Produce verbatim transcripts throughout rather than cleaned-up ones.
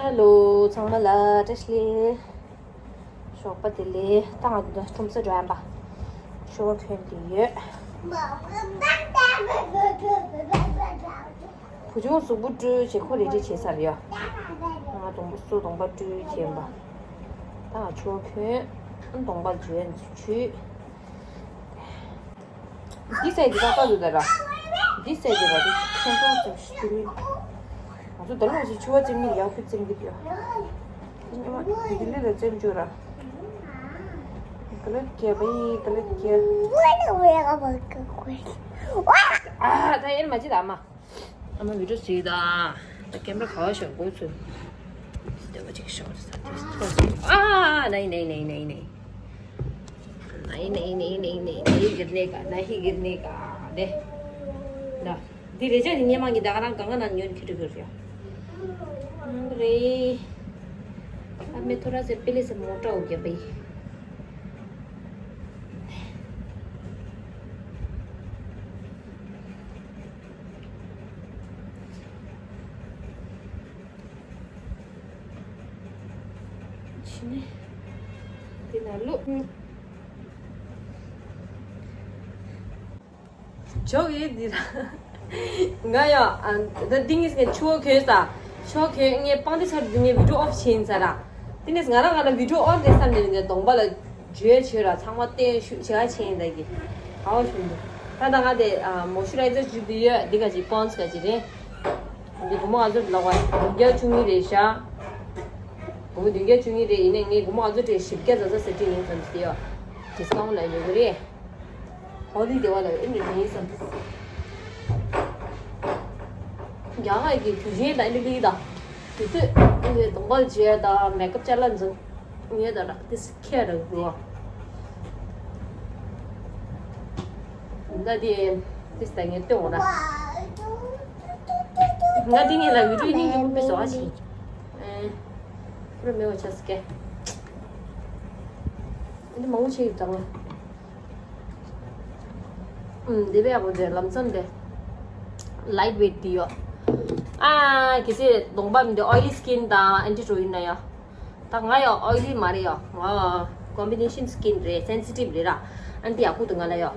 ཧེ་ལོ། ཚང་མ་ལ་བཀྲ་ཤིས་བདེ་ལེགས། ཞོགས་པ་བདེ་ལེགས། ད་ང་ཚོ་ཁྲོམ་ས་འགྲོ་ཡ་ཡིན་པ། ཤོག་གོན་གྱི་ཡོད། བུ་ཆུང་གཟུགས་པོ་བཀྲུས་བྱས་ཁོ་རེ་རེ་བྱས་ཚར་ཡོད། ང་གདོང་པ་སོ་གདོང་པ་བཀྲུས་བྱས་ཡིན་པ། ད་ང་ཆུ་བ་གོན། གདོང་པ་བརྗེ་བྱུས། འདི་ཟེར་འདི་ད་ལྟ་འདུག་ད་ར། འདི་ཟེར་འདི་ར་འདི་ཁྱོད་ཚོ་ཙམ་ཞིག་འདི་མིན། ང་ཚོ་ད་ལོག་ཅིག་ཆུ་བ་བཙེམ་གྱི་ཡག་ཤོས་བཙེམ་གྱི་འདུག་ཉི་མ་འདི་ལི་ལ་བཙེམ་བཅུག་ར། ག་ལེར་སྐྱེ་བའི་ག་ལེར་སྐྱེ། ཨ་ད་ཨེར་མ་ཅི་ད་མ། ཨ་མ་བི་ཌིའོ་ཟེར་ད། ད་ཀེམ་ར་ག་བ་ཞོག་གོ་ཚུལ། སྟོན་པ་ཅིག་ཤོག་ས་དེ་ཐོག་ཨ་ནའི་ནའི་ནའི་ནའི་ནའི། नहीं नहीं नहीं नहीं नहीं नहीं गिरने का, नहीं गिरने का। दे। ला। धीरे से नहीं मांगी दागना गंगा ना न्यून खिट गिर गया। अरे। अब मैं थोड़ा सा पहले से मोटा हो गया भाई। ཕྱི་ནས་དེ་ན་ལོ། ཇོག་ཡེ་འདི་ར། ང་ཡང་ཨ་ད་ཏིང་ངེ་ངས་ཆུ་བོ་གོས་ས། ཆུ་བོ་གོས་ངས་པང་དེ་ཆར་འདི་ངས་བི་ཌིའོ་ཨོཕ་བྱས་ཡིན་ས་ར། ཏིང་ངེ་ང་རང་ང་ལ་བི་ཌིའོ་ཨོན་རེད་བསམ་ནས་ནས་གདོང་པ་ལ་བརྗོད་བྱོས་ར་ཚང་མ་བསྟན་ཞུ་བྱེད་ཡ་བྱས་ཡིན་ད་གི། ག་བ་ཞུ་འདུག་ད་ད་ང་དེ་མོ་ཤུ་རའི་ཛར་བརྗོད་དུ་ཡོད་འདི་ག་ཅིག་པོན་སི་ག་ཅིག་རེད། འདི་སྒོར་མོ་ང་ཚོར་ལོག་པ་བདུན་བརྒྱ་བཅུ་གཉིས་རེད་ཤག་སྒོར་མོ་བདུན་བརྒྱ་བཅུ་གཉིས་རེད། ཡིན་ནའི་ངས་སྒོར་མོ་ང་ཚོ་དེ་བཞི་བརྒྱ་ཙམ་ཙམ་ཟེར་གྱི་ཡིན་བསམ་གྱི་ཡོད། ཌི་སི་ཀའུན་ལ་ཡོད་གི་རེད། ཧོ་ལི་དེ་བ་ལ་ཨེ་འདྲ་ཡིན་བསམ། རྒྱ་གར་གྱི་དུས་ཆེན་དང་ཨེ་འདྲ་གི་དང་། དུས་ཚོད་ཨེ་འདྲ་གདོང་པ་བརྗེ་དང་མེག་ཨབ་ཅ་ལག་འཛིན་ངེས་དང་ར་ཏི་སི་ཁྱེར་ར་འགྲོ། ད་དེ་ཏི་སི་ད་ངས་སྟོན་འོང་ན། ང་དེ་ངས་ལ་བི་ཌིའོ་ཡིན་གྱི་མི་བཟོ་བ་ཞིག་ཨེ། ཁོ་ར་མེད་པ་ཆགས་སི་ཀེ། ཨེ་འདྲ་མང་པོ་བྱས་ཡོད་ད་ང་། ཨུམ། འདི་བས་ཡག་པོ་འདུག་ལམ་སང་འདི། ལའིཊ་ཝེཊ་འདི་ཡོད། ཨ། གལ་སྲིད་གདོང་པ་མི་འདུག་ཨོ་ལི་སི་ཀིན་དང་ཨན་ཊི་ཊོ་ཡིན་ན་ཡོད། ད་ང་ཡོད་ཨོ་ལི་མ་རེད་ཡོད། ང་ཀོམ་བི་ནེ་ཤན་སི་ཀིན་རེད། སེན་སི་ཊིབ་རེད་ར། ཨ་འདི་ཡག་པོ་འདུག་ང་ལ་ཡོད།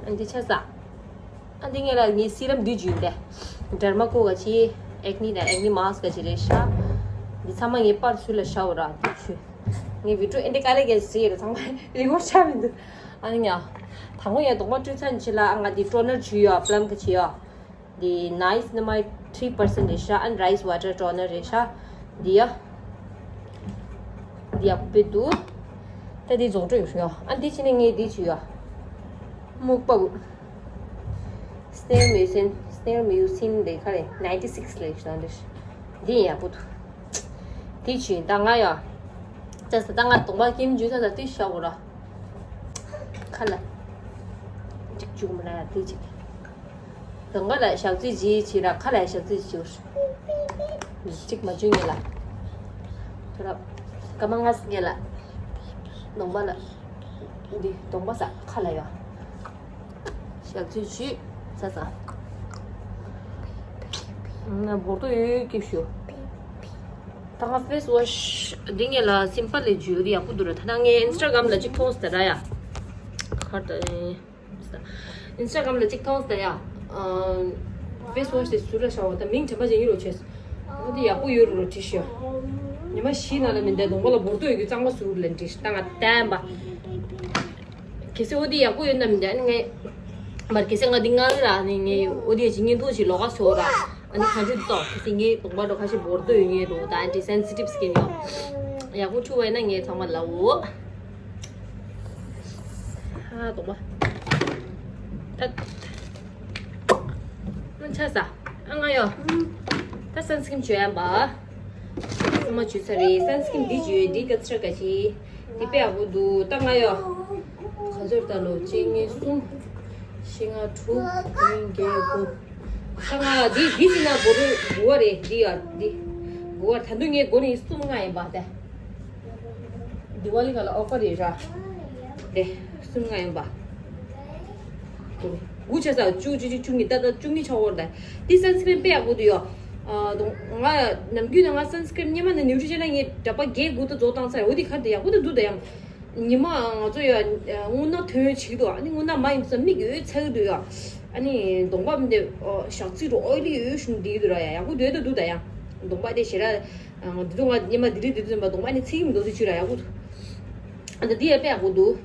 ཨ་འདི་ཆ་ས། ཨ་འདི་ངས་ལ་ངའི་སི་རམ་འདི་བརྒྱུད་དེ། ཌར་མ་ཀོ་ག་ཅི། ཨེག་ནི་དང་ཨེག་ནི་མཱ་སི་ཀ་ཅི་རེད་ཤག་འདི་ཚང་མ་ངས་པར་ཚུར་ལ་བཞག་འོ་ར་འདི་བརྒྱུད། ངའི་བི་ཌིའོ་ཨེ་འདྲ་དཀའ་ལས་ཀྱི་ཟེར་རེད་ཚང་མ་རི་མོ་ཆགས་མི་འདུག་ཨ་ནི་ཡང་། དང་པོ་ཡང་གདོང་པ་བཀྲུས་ཚར་ཕྱིན་ལ་ཨ་ང་འདི་ཊོ་ནར་བྱུགས་ཡོད་པ་ལམ་ག་ཅི་ཡོད། འདི་ནའི་སི་ནི་མའི་ཌི་ཐི་རི་པར་སེན་ཊི་རེད་ཤག་ཨ་ནི་རའི་སི་ཝ་ཊར་ཊོ་ནར་རེད་ཤག་འདི་ཡ། འདི་ཡག་པོ་དཔེ་འདུག་ད་འདི་རྫོགས་འགྲོ་ཡོད་ཤག་ཨ་འདི་ཕྱིན་ནས་ངས་འདི་བྱུགས་ཡོད། སྨུག་པ། སི་ནེལ་མིའུ་སིན། སི་ནེལ་མིའུ་སིན་རེད་ག་རེ་ནའིན་ཊི་སིག་ལབ་ཤག་འདི་ཡག་པོ་འདུག་འདི་བྱུགས་ད་ང་ཡ། ད་ས་ད་ང་གདོང་པ་ཀིམ་བྱུགས་ད་ད་དེ་བཞག་གོ་ར། ཁ་ལ། གཅིག་བྱུགས་མ་ལ་ཡ་དེ་གཅིག་གདོང་པ་ལ་ཞག་ཚི་ཇི་བྱས་ར་ཁ་ལ་ཞག་ཚི་ཇི་བྱས། གཅིག་མ་བྱུགས་ངེས་ལ། ཐོ་ར། སྐར་མ་ལྔ་ངེས་ལ། གདོང་པ་ལ། འདི་གདོང་པ་ས་ཁ་ལ་ཡ། ཞག་ཚི་ཇི། ས་ས། ང་བོར་ཏོ་ཡོད་ཀྱི་ཞུ། ད་ང་ཕེ་སི་ཝ་ཤི་འདི་ངེས་ལ་སིམ་པལ་ལས་བརྗོད་དེ་ཡག་པོ་འདུག་ར། ད་ང་ངའི་ཨིན་སི་ཊ་གྷ་རམ་ལ་གཅིག་མཐོང་སྟེ་ར་ཡ། ཁར་ད། ཨིན་སི་ཊ་གྷ་རམ་ལ་གཅིག་མཐོང་སྟེ་ཡ། ཕེ་སི་ཝ་ཤི་དེ་ཟུར་ལ་བཞག་འོ་ད་མིང་དྲན་པ་བྱེད་ཀྱི་རོགས་བྱས། འོ་དེ་ཡག་པོ་ཡོད་རེད་བྲིས་ཤོག་ཉི་མ་བཞི་ནང་ལ་མི་འདའ་གདོང་པ་ལ་བོར་ཏོ་ཡོད་རྒྱུ་གཙང་མ་ཟུར་ལ་བྲིས་ཤོག་ད་ང་བསྟན་པ། གལ་སྲིད་འོ་དེ་ཡག་པོ་ཡོད་ན་མི་འདའ་ནི་ངས། མར་གལ་སྲིད་ང་འདི་ང་ར་ནི་ངས་འོ་དེ་ཅི་ཉིན་ཐུག་ཅི་ལོག་ག་སོ་ར། ཨ་ནི་གང་ཅི་ཏོག་གལ་སྲིད་ངའི་གདོང་པ་འགྲོ་ཁ་ཤས་བོར་ཏོ་ཡོད་ངེས་རུ་ད་ཨན་ཊི་སེན་སི་ཊིབ་སི་ཀིན་ཡོད། ཡག་པོ་འཁྲུ་བས་ན་ངས་ཚང་མ་ལ་འོ། ཧ་གདོང་པ། ད། ང་ཆ་ས། ཨ་ང་ཡོ། ད་སན་སི་ཀིམ་བྱོས་ཡ་འབའ། ཚང་མ་བྱོས་ཚར་རེད། སན་སི་ཀིམ་འདི་བྱོས་འདི་ག་ཚར་ག་ཅི། འདི་དཔེ་ཡག་པོ་འདུག་ད་ང་ཡོ། ག་ཚོད་ད་ལོ་གཅིག་གཉིས་གསུམ། བཞི་ལྔ་དྲུག་བདུན་བརྒྱད་དགུ། ད་ང་འདི་འདི་ཟིན་ན་དགུ་རེད་དགུ་བ་རེད་འདི་ཡ་འདི། དགུ་བ་ད་དུང་ངས་སྒོ་ནས་གསུམ་ལྔ་ཡིན་པ་དེ། དི་ཝ་ལི་ག་ལ་ཨོ་ཕར་རེད་ར། དེ་གསུམ་ལྔ་ཡིན་པ། དགུ་ཆ་ས་བཅུ་བཅུ་གཅིག་བཅུ་གཉིས་ད་ལྟ་བཅུ་གཉིས་ཆ་བོར་ད། དེ་སན་སི་ཀྲིན་དཔེ་ཡག་པོ་འདུག་ཡོ། ཨ་དང་ང་ནམ་རྒྱུན་ནས་ང་སན་སི་ཀྲིན་སྔོན་མ་ནས་ནེའུ་ཊི་ཇེན་ལ་ངས་འདྲ་པར་བརྒྱད་དགུ་ད་རྫོགས་བཏང་ཚར། འོ་དེ་ག་རེ་དེ་ཡག་པོ་ད་འདུག་ད་ཡང་། ཉི་མ་ང་ཚོ་ཡ་རྔུལ་ནག་ཐོན་ཡོད་ཅིག་འདུག་ཨ་ནི་རྔུལ་ནག་མ་ཡིན་ཙང་མིག་གི་འོད་ཚ་གི་འདུག་ཡ། ཨ་ནི་གདོང་པ་མི་འདི་ཞག་ཚི་རུ་ཨོའི་ལི་ཡོད་ཞུ་འདི་འདུག་ར། ཡ་ཡག་པོ་འདུག་ད་འདུག་ད་ཡང་། གདོང་པ་དེ་ཞེ་དྲག་འདི་དུས་ང་སྔོན་མ་དེ་རིང་དེ་དུས་ཙམ་པ་གདོང་པ་ནི་ཚིག་གི་མི་འདུག་ཟེར་ཅིག་ར་ཡག་པོ་འདུག་ཨ་ད་འདི་ཡ་དཔེ་ཡག་པོ་འདུག་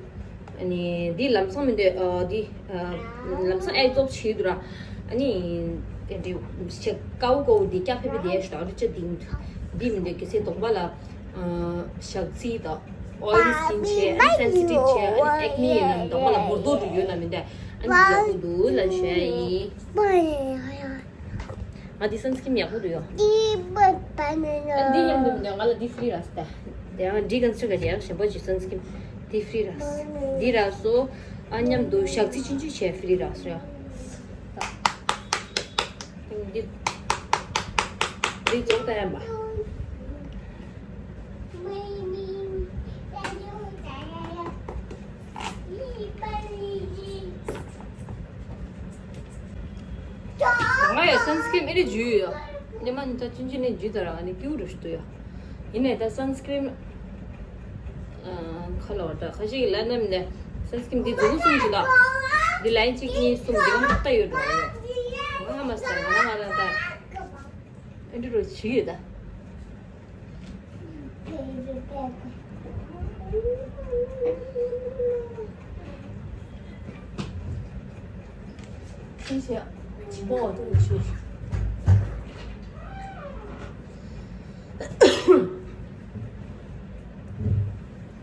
ཨ་ནི་འདི་ལམ་སང་མི་འདོད། ཨ་འདི་ཨ་ལམ་སང་ཨེ་ཙོབ་བྱེད་འདུག་ར། ཨ་ནི་དེ་འདྲའི་ཆེ་ཀའུ་ཀའུ་འདི་སྐྱ་ཕེ་ཕེ་དེ་ཞུ་ཨ་རི་ཅ་འདི་འདི་མི་འདོད། གལ་སྲིད་གདོང་པ་ལ་ཨ་ཞག་ཚི་དང་ཨོ་ཡི་སི་ཀིན་བྱས། ཨ་ནི་སེན་སི་ཊིབ་བྱས། ཨ་ནི་ཨེག་ནི་ཡིན་ནམ་གདོང་པ་ལ་འབུར་རྡོག་འདྲ་ཡོད་ན་མི་འདོད། ཨ་ནི་འདི་ཡག་པོ་འདུག་ལབ་ཞུ་ཡ་ཡིན། ང་འདི་སན་སི་ཀྲིན་ཡག་པོ་འདུག་ཡོ། འདི་མཉམ་དུ་མི་འདུག་ང་ལ་འདི་ཧྥི་རི་རག་སྟེ། དེ་ཡང་འདི་གང་ཚོད་ག་ཅིག་ཡག་གཞན་པ་ཅིག་སན་སི་ཀྲིན་འདི་ཧྥི་རི་རག་འདི་རག་སོ། ཨ་མཉམ་དུ་ཞག་ཚི་ཆུང་ཆུང་བྱས་ཧྥི་རི་རག་སོ་ཡ། འདི་འདི་ཙོག་ལྟ་ཡ་མ། ང་ཡང་སན་སི་ཀྲིན་ཨེ་རེ་འཇུས་ཡོད། སྔོན་མ་ནི་ད་ཅུང་ཅུང་ནས་འཇུས་ད་ར། ཨ་ནི་སྐྱིད་པོ་རུ་ཞུ་ཡོད། ཡིན་ནའི་ད་སན་སི་ཀྲིན་ཁ་ལ་བ་ད་ཁ་ཤས་ཀྱི་ལ་ནམ་ནས་སན་སི་ཀྲིན་འདི་མཛུབ་གུ་གསུམ་ཅིག་ལ། འདི་ལན་གཅིག་གཉིས་གསུམ་འདི་ག་མ་ལྟ་ཡོད་འགྲོ་ཡོད། ང་མ་ས་ང་ང་ང་ད་ཨེ་འདྲ་རུ་བྱས་ཡོད་ད།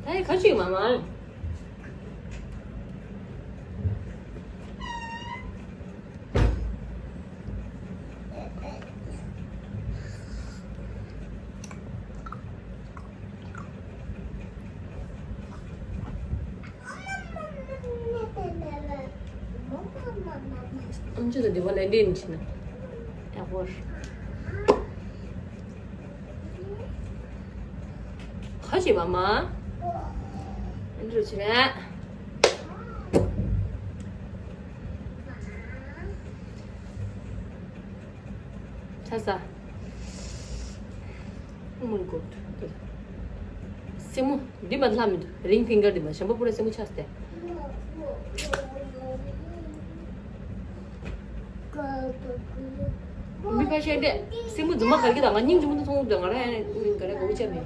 ད་ཡི་ཁ་ཅིག་མ་མ། ཨམ་ཅོག་དང་འདི་པ་ལས་འདྲེན་བྱས་ན་ཡག་པོ་རེད། ཁ་ཅིག་མ་མ། འདི་རུ་ཆེ་རེད། ཆ་ས། Oh my god. སེན་མོ་འདི་མ་ལྷ་མི་འདུག ring finger འདི་མ་ཞན་པ་པུ་ར་སེན་མོ་ཆགས་ཏེ། མི་ཁ་ཤས་འདི་སེན་མོ་རྫུན་མ་གར་གི་དང་ང་སྙིང་རྗེ་མོ་འདུག་ཚོང་འདུག་ང་ར་ཡང་ག་རེ་གོ་ཆ་མེད།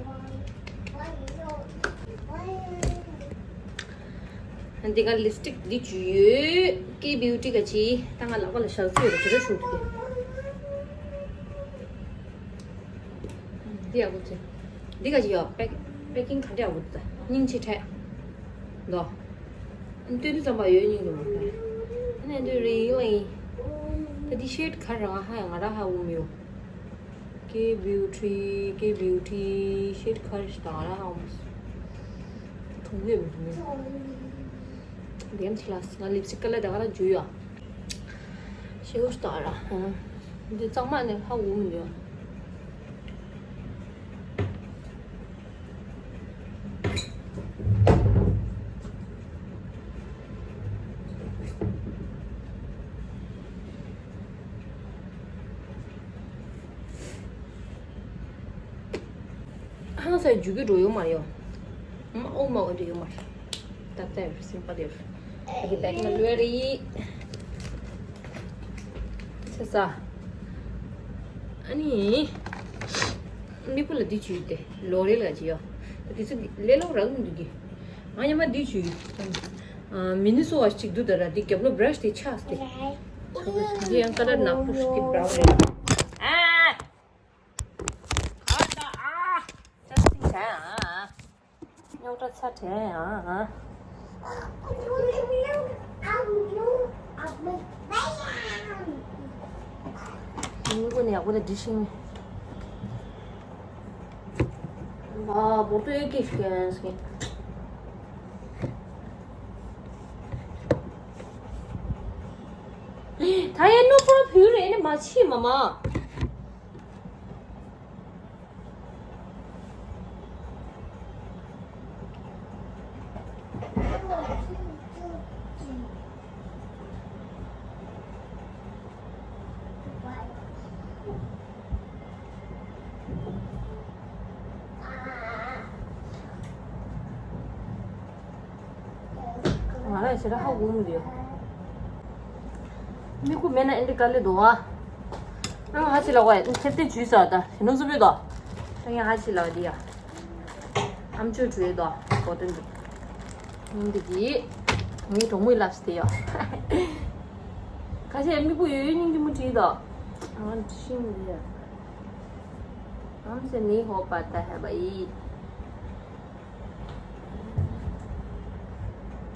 འདི་ག་ལིབ་སི་ཊིག་འདི་བྱུགས་ཡོད། ཀེ་བིའུ་ཊི་ག་ཅི་ད་ང་ལག་པ་ལ་ཞག་ཚི་ཡོད་རེད་ཇི་འདྲ་བྱུང་འདུག་འདི་ཡག་པོ་ཚེ། འདི་ག་ཅི་ཡོད་པེག་པེ་ཀིང་ག་འདྲ་ཡག་པོ་འདུག་ད་སྙིང་རྗེ་ཁྲལ་འདུག་ཨ་ནི་སྟོན་དུས་ཙམ་པ་ཡོད་སྙིང་རྗེ་མོ་ཁྲལ། ཨ་ནི་འདི་རི་ལི་ད་འདི་ཤེཌ་ག་རང་ཧ་ཡང་ང་ར་ཧ་འུ་མི་ཡོད། ཀེ་བིའུ་ཊི་ཀེ་བིའུ་ཊི་ཤེཌ་ག་རེ་ཞིག་དང་ང་ར་ཧ་འུ་མི་ཡོད། གྲུང་པོ་ཡོད་མི་འདུག་མི། འདེམ་ཆི་ལ་ང་ལིབ་སི་ཀ་ལར་ད་ག་རང་འཇུ་ཡོད། ཤེའུ་ཤི་ཏོ་ཨ་ར། འདི་གཙང་མ་ནས་ཧ་འུ་མི་འདུག་ཧང་སང་རྒྱུག་གི་འགྲོ་ཡོད་མ་རེད། མ་ཨོ་མ་ཨོ་འདྲ་ཡོད་མ་རེད། ཏག་ཏག་ཡོད་སིམ་པལ་ཡོད། ཨ་ཀི་བེག་ན་ལོས་རེད། ཆེ་ས། ཨ་ནི། མི་བུ་ལ་འདི་བྱུས་ཏེ་ལོ་རེ་ལ་ཅི་ཡོད། དེ་ཚོ་ལས་སླ་པོ་རག་གི་འདུག་གི། ང་ཉི་མ་འདི་བྱུས། མི་ནི་སོ་བ་ཞིག་འདུག་ད་ར་འདི་རྒྱབ་ལོགས་བྷ་ར་ཤི་དེ་ཆགས་ཏེ། འདི་ཡང་ཀ་ལར་ནག་པོ་ཞིག་གི་བྷ་རའུན་རེད། ཨ། ཨ་ད་ཨ། ད་སིང་ད་ཨ། རྙོག་དྲ་ཚ་དྲན་ཨ། ཨ། ངུ་གུ་ནས་ཡག་པོ་ལ་འདྲི་ཤིང་ནས། ཨ་བོར་ཏོ་ཡོད་ཀྱི་ཤི་ཀན་སི། ད་ཡ་ནོ་པོ་བུ་རེ་ནི་མ་ཕྱི་མ་མ། ཞེ་དྲག་ཧ་གོ་མི་འདུག་མིག་ཁུ་མེད་ན་ཨེ་འདྲ་དཀའ་ལས་འདུག་ཨ། ཨ་ཧ་ཅི་ལ་བ་ཁྱེར་ཏེ་འཇུས་ས་ད་ཞེ་ནོ་བཟོ་བོད་དོ། ད་ཡང་ཧ་ཅི་ལ་བ་འདི་ཡ། ཨམ་ཅོག་བྲུས་དོ་གོ་དོན་འདུག་སྙིང་འདི་གི་ངའི་གྲོགས་མོའི་ལབ་སྟེ་ཡོད། ཁ་ཤས་མིག་པོ་ཡོད་ཡོད་སྙིང་རྗེ་མོ་བྲིས་དོ། ཨང་ཤིང་ཡ། ཨམ་སེ་ནི་ཧོ་པ་ཏ་ཧ་བ་ཡི།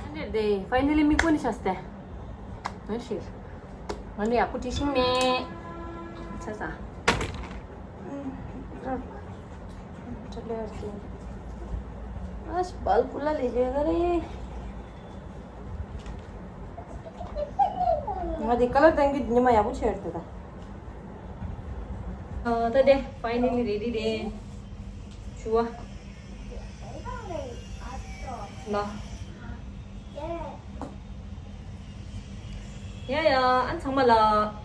ཨ་ནི་ཕའི་ནལ་ལི་མིག་པོ་ནི་ཤ་སྟེ། ང་ཤི། ང་ནི་ཡག་པོ་བྲིས་ཤིང་མེད། ཆ་ས། ཨ་ཤི་བལ་ཀུ་ལ་ལེ་ཇེ་ག་རེ། ང་དེ་ཀ་ལར་བཏང་གི་ཉི་མ་ཡག་པོ་ཆེ་རེད་ད། ཨ་ད་དེ་ཕའི་ནལ་ལི་རེ་ཌི་རེད། ཞུ་བ། ལ། ཡ་ཡ་ཨ་ཚང་མ་ལ་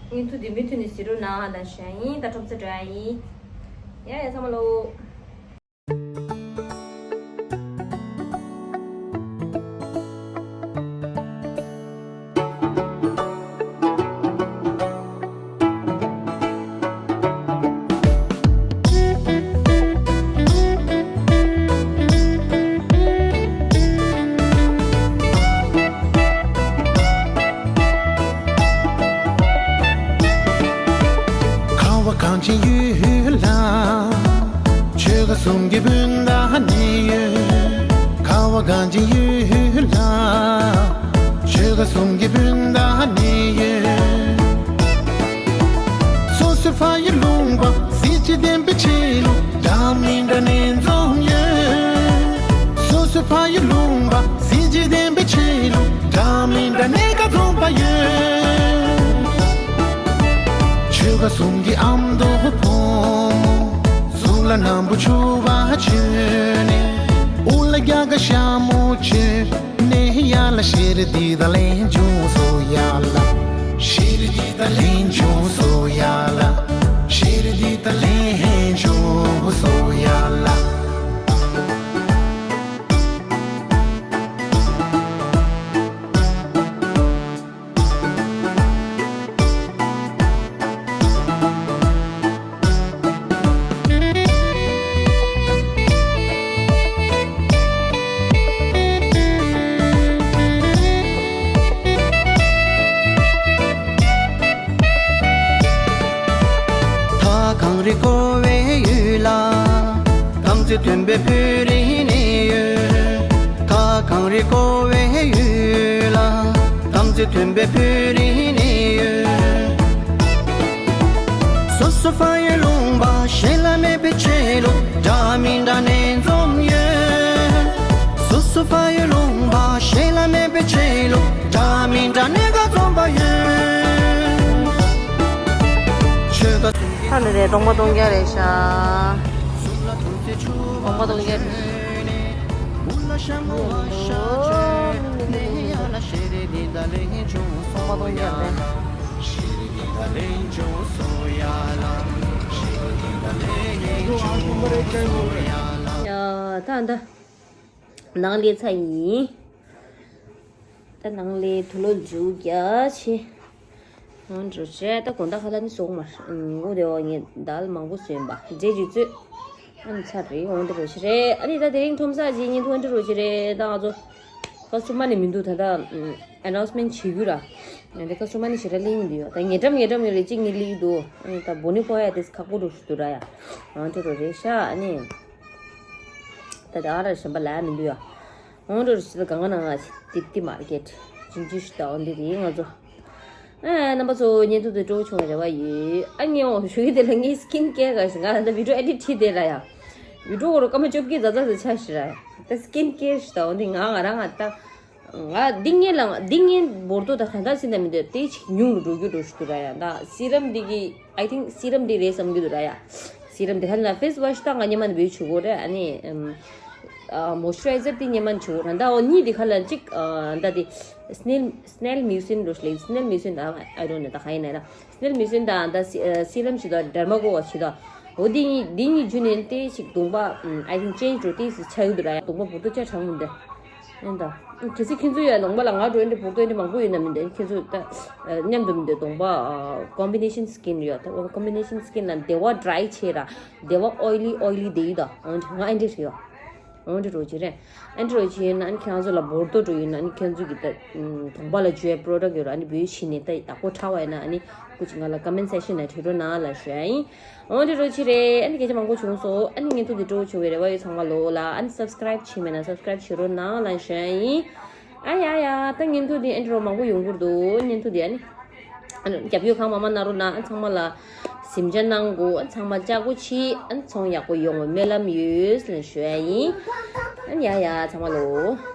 ངའི་ཐུགས་དེ་མུ་མཐུད་ནས་གཟིགས་རོགས་གནང་ད་ཞུ་ཡ་ཡིན། ད་གྲོབ་ཚ་འགྲོ་ཡ་ཡིན། ཡ་ཡ་ཚང་མ་ལོ། ཁ་བ་གངས་ཅན་ཡུལ་ལ། ཆོལ་ཁ་གསུམ་གྱི་སྤུན་ཟླ་གནས་ཡོད། ཁ་བ་གངས་ཅན་ཡུལ་ལ། ཆོལ་ཁ་གསུམ་གྱི་སྤུན་ཟླ་གནས་ཡོད། སོ་སོའི་ཕ་ཡུལ་ལུང་པ་གཟི་བརྗིད་ལྡན་པའི་ཆེད་དུ། འདྲ་མི་འདྲ་གནས་འཛོམས་ཡོད། སོ་སོའི་ཕ་ཡུལ་ལུང་པ་གཟི་བརྗིད་ལྡན་པའི་ཆེད་དུ། འདྲ་མི་འདྲ་གནས་ཁ་འཛོམས་པ་ཡོད། ཆོལ་ཁ་གསུམ་གྱི་ཨ་མདོ་བུ་མོ། གཟུགས་ལ་སྣམ་བུ་ཕྱུ་པ་གྱོན་ནས། དབུ་ལ་རྒྱ་གར་ཞྭ་མོ་གྱོན་ནས། ཡ་ལ་ཤེར་འདི་དང་ལན་ཅུང་སོ་ཡ་ལ། ཤེར་འདི་དང་ལན་ཅུང་སོ་ཡ་ལ། ཤེར་འདི་དང་ལན་ཅུང་སོ་ཡ་ལ། ད་གངས་རི་ཀོ་བའི་ཡུལ་ལ། དམ་ཚིག་མཐུན་པའི་བོད་རིགས་གནས་ཡོད། ད་གངས་རི་ཀོ་བའི་ཡུལ་ལ། དམ་ཚིག་མཐུན་པའི་བོད་རིགས་གནས་ཡོད། སོ་སོ་ཕ་ཡུལ་ལུང་པ་གཞན་ལ་མེད་པའི་ཆེད་དུ། འདྲ་མི་འདྲ་གནས་འཛོམས་ཡོད། སོ་སོ་ཕ་ཡུལ་ལུང་པ་གཞན་ལ་མེད་པའི་ཆེད་དུ། འདྲ་མི་འདྲ་གནས་ཁ་འཛོམས་པ་ཡོད། ཆོལ་ཁ་ཁ་ནས་རེད། གདོང་པ་གདོང་རྒྱག་རེད་ཤག་གདོང་པ་གདོང་རྒྱག་རེད། གདོང་པ་གདོང་རྒྱག་རེད། ཡ་ད་ད། ནང་ལས་ཚ་ཡིན། ད་ནང་ལས་དུ་ལོ་མཇུག་རྒྱ་ཆེ། ནང་འགྲོ་བྱས་ད་དགོང་དག་ཁ་ལ་ནི་སོང་མ། འོ་དེ་འོ་ངས་དལ་མང་པོ་ཟོས་པ་འདྲེ་ཇུ་ཚོད། ཨ་ནི་ཚ་རེད་འོང་དེ་རོ་ཞི་རེད། ཨ་ནི་ད་དེ་རིང་ཁྲོམ་ས་ཇི་ཉིན་ཐོན་དེ་རོ་ཞི་རེད། ད་ང་ཚོ་ཁ་སུ་མ་ནི་མི་འདུག་ད་ད་ཨ་ནའུན་སི་མེན་བྱེད་རྒྱུ་ར། ང་དེ་ཁ་སུ་མ་ནི་ཞི་ར་ལིང་འདུག་ཡོད། ད་ཉེ་འགྲམ་ཉེ་འགྲམ་ཡོད་རེད། གཅིག་ནི་ལིག་འདུག་ཨ་ནི་ད་བོ་ནི་ཕོ་ཡ་དེ་ཁག་པོ་འགྲོ་ཞུ་འདུག་ར་ཡ། འོང་དེ་རོ་རེད་ཤག་ཨ་ནི། ད་ད་ཨ་ར་གཞན་པ་ལ་མི་འདུག་ཡ། འོང་འགྲོ་རུ་ཞིག་ལ་གང་ག་ནང་ང་ཞིག་ཏིག་ཏི་མར་ཀེ་ཊི་ཇིན་ཇི་ཞུ་ད་འོང་འདི་རེད་ང་ཚོ། ཨ་རྣམ་པ་ཚོ་བརྙན་ཐུང་དེ་སྤྲོ་བོ་བྱུང་བའི་རེ་བ་ཡོད། ཨ་ངས་འོང་ཞུ་གི་དེ་ལ་ངའི་སི་ཀིན་ཀེར་ག་ཞིག་ང་ད་བི་ཌིའོ་ཨེ་ཌིཊ་བྱེད་དེ་ར་ཡ། བི་ཌིའོ་གོ་རུ་སྐར་མ་བཅོ་བརྒྱད་ཛ་ཛ་ཛ་ཆ་ཞིག་ར་ཡ། ད་སི་ཀིན་ཀེར་ཞུ་ད་འོང་འདི་ང་ང་རང་ང་ད། ང་འདི་ངན་ལ་འདི་ངན་བོར་དོ་ད་གང་ལྟར་ཟིན་ན་མི་འདོད་དེ་ཅིག་ཉུང་རུ་འགྲོ་རྒྱུ་འགྲོ་ཞུ་དུ་ར་ཡ། ད་སི་རམ་འདི་གི་I think སི་རམ་འདི་རེད་བསམ་གྱི་འདུག་ར་ཡ། སི་རམ་འདི་ཧ་ན་ཕེ་སི་ཝ་ཤི་ད་ང་ཉི་མ་ནི་བེད་ཆུ་གོ་རེད། ཨ་ནི་ཨམ་ཨ་མོ་ཨིས་ཅུ་རའི་ཟར་འདི་ཉི་མ་ནི་ཆུ་གོ་ར། ད་འོ་གཉིས་འདི་ཁ་ལ་ཅིག་ཨ་ད་འདི་སི་ནེལ་སི་ནེལ་མིའུ་སིན་རོ་ཤི་ལེ་སི་ནེལ་མིའུ་སིན་ད་I don't know ད་ག་ཡིན་ན་ད་སི་ནེལ་མིའུ་སིན་ད་ད་སི་ཨ་སི་རམ་ཞིག་ད་ཌར་མ་གོ་བ་ཞིག་ད། འོ་འདི་གཉིས་འདི་གཉིས་རྒྱུ་ནི་དེ་ཞིག་གདོང་པ་ཨམ་I think change འགྲོ་དེ་སི་ཆ་ཡོད་འདུག་ར་ཡ། གདོང་པ་བོར་དོ་ཅག་གྲང་མོ་འདི་ཨེ་ད། གལ་སྲིད་ཁྱེད་ཚོ་ཡ་གདོང་པ་ལ་ང་འགྲོ་འདི་བོར་ཏོ་འདི་མང་པོ་ཡོད་ན་མི་འདུག་ཁྱེད་ཚོ་ད་མཉམ་དུ་མི་འདུག་གདོང་པ་combination skin ཡོད་ད། combination skin ལ་དེ་བ་dry ཆེ་ར་དེ་བ་oily oily དེ་ཡི་ད། ང་ཨེ་འདྲི་རེད་ཡོད། འོན་ཏེ་རོ་ཅི་རེད། ཨན་ཏི་རོ་ཅི་ཡིན་ན་ཨན་ཁྱེད་ཚོ་ལ་བོར་ཏོ་འགྲོ་ཡིན་ན་ཨན་ཁྱེད་ཚོ་གི་ད་གདོང་པ་ལ་བཅོས་product ཡོད་ར་ཨ་ནི་བེའུ་ཕྱིན་ནས་ད་བདག་པོ་ཁྲ་བ་ཡིན་ན་ཨ་ནི་སྐུ་མཁྱེན་ང་ལ་comment section ནང་བྲིས་རོགས་གནང་ལ་ཞུ་ཡ་ཡིན། འོན་ཏེ་རོ་ཅི་རེད། ཨ་ནི་སྐད་ཆ་མང་པོ་བྱུང་སོང་། ཨ་ནི་བརྙན་ཐུང་འདི་སྤྲོ་བོ་བྱུང་བའི་རེ་བ་ཡོད། ཚང་མ་ལོ་ལ་ཨ་ནི་subscribe བྱས་མེད་ན་subscribe བྱེད་རོགས་གནང་ལ་ཞུ་ཡ་ཡིན། ཨ་ཡ་ཡ་ད་བརྙན་ཐུང་འདི་ཨན་ཏི་རོ་མང་པོ་ཡོང་གི་འདུག་བརྙན་ཐུང་འདི་ཨ་ནི། ཨ་ནི་རྒྱབ་སྐྱོར་གང་མང་མང་གནང་རོགས་གནང་། ཨ་ཚང་མ་ལ་གཟིམ་འཇག་གནང་དགོས། ཨ་ཚང་མ་ལྕགས་པོ་ཆེ། ཨ་ཚོང་ཡག་པོ་ཡོང་བའི་སྨོན་ལམ་ཡོད་ཟེར་ནས་ཞུ་ཡ་ཡིན། ཨ་ནི་ཡ་ཡ་ཚང་མ་ལོ།